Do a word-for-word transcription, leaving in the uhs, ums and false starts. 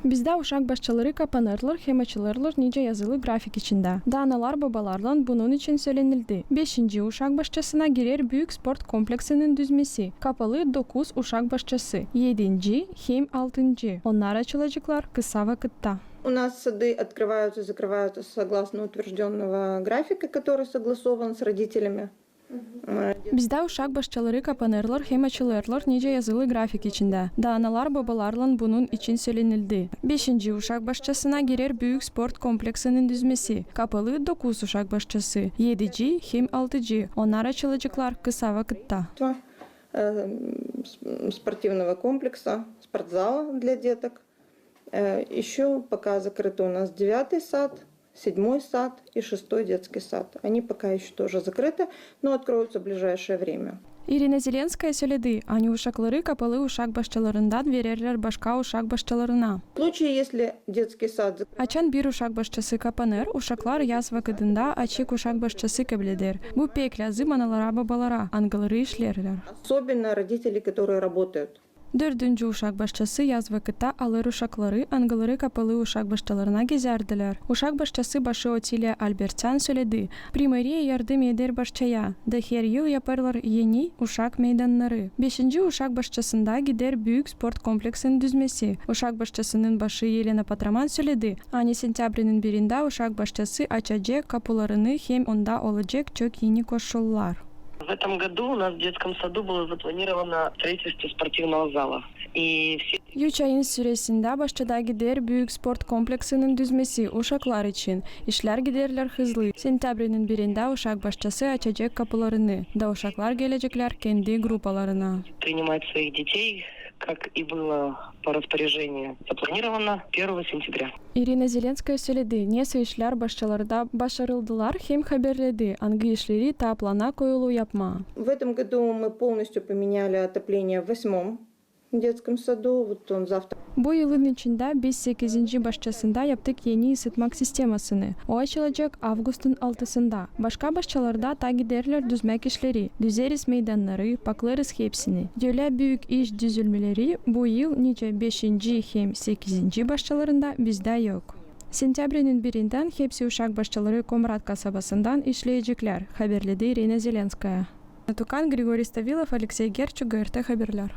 Bizdä uşak başçaları kapanêrlar hem açılêrlar nicä yazılı grafik içindä. Da analar-bobalarlan bunun için sölenildi. Beşinci uşak başçasına girer büük sport kompleksinin düzmesi, kapalı dokuz uşak başçası, edinci hem altıncı. Onnar açılaceklar kısa vakıtta. У нас сады открываются, закрываются согласно утверждённого графика, который согласован с родителями. Bizdä uşak başçaları kapanêrlar hem açılêrlar nicä yazılı grafik içindä. Da analar-bobalarlan bunun için sölenildi. Beşinci uşak başçasına girer büük sport kompleksinin düzmesi, kapalı dokuz uşak başçası, edinci hem altıncı. Onnar açılaceklar kısa vakıtta. Э, с- спортивного комплекса, спортзала для деток. Э, ещё пока закрыты у нас девятый сад, седьмой сад и шестой детский сад. Они пока ещё тоже закрыты, но откроются в ближайшее время. İrina Zelenskaya söledi, ani uşakları kapalı uşak başçalarından vererlär başka uşak başçalarına. В случае, если детский сад зак- Açan bir uşak başçası kapanêr, uşaklar yaz vakıdında açık uşak başçası kabledêr. Bu pek lääzım analara-bobalara, angıları işleerlär. Особенно родители, которые работают. Dördüncü uşak başçası yaz vakıtta alêr uşakları, angıları kapalı uşak başçalarına gezärdilär. Uşak başçası başı Otiliya Albertyan söledi, Primariya yardım eder başçaya, da her yıl yapêrlar eni uşak meydannarı. Beşinci uşak başçasında gider büük sport kompleksinin düzmesi. Uşak başçasının başı Elena Patraman söledi, ani sentâbrinin birindä uşak başçası açacek kapularını hem onda olacek çok eni koşullar. В этом году у нас в детском саду было запланировано строительство спортивного зала. И все Üç ayın süresindä başçada gider büük sport kompleksinin düzmesi uşaklar için. İşlär giderlär hızlı. Sentâbrinin birindä uşak başçası açacek kapularını, da uşaklar geleceklär kendi grupalarına. Принимать своих детей, как и было по распоряжению запланировано, первого сентября. İrina Zelenskaya söledi, nesoy işlär başçalarda başarıldılar hem haberledi, angı işleri taa plana koyulu yapmaa. В этом году мы полностью поменяли отопление в восьмом детском саду. Вот он завтра. Bu yılın içindä biz sekizinci başçasında yaptık eni ısıtmak sistemasını. O açılacek avgustun altısında. Başka başçalarda taa giderlär düzmäk işleri. Düzeriz meydannarı, paklêêrız hepsini. Ölä büük iş düzülmeleri bu yıl nicä beşinci hem sekizinci başçalarında bizdä yok. Sentâbrinin birindän hepsi uşak başçaları Komrat kasabasından işleyeceklär, haberledi İrina Zelenskaya. Tukan, Grigoriy Stavilov, Aleksey Gerçuk, GRT Haberlär.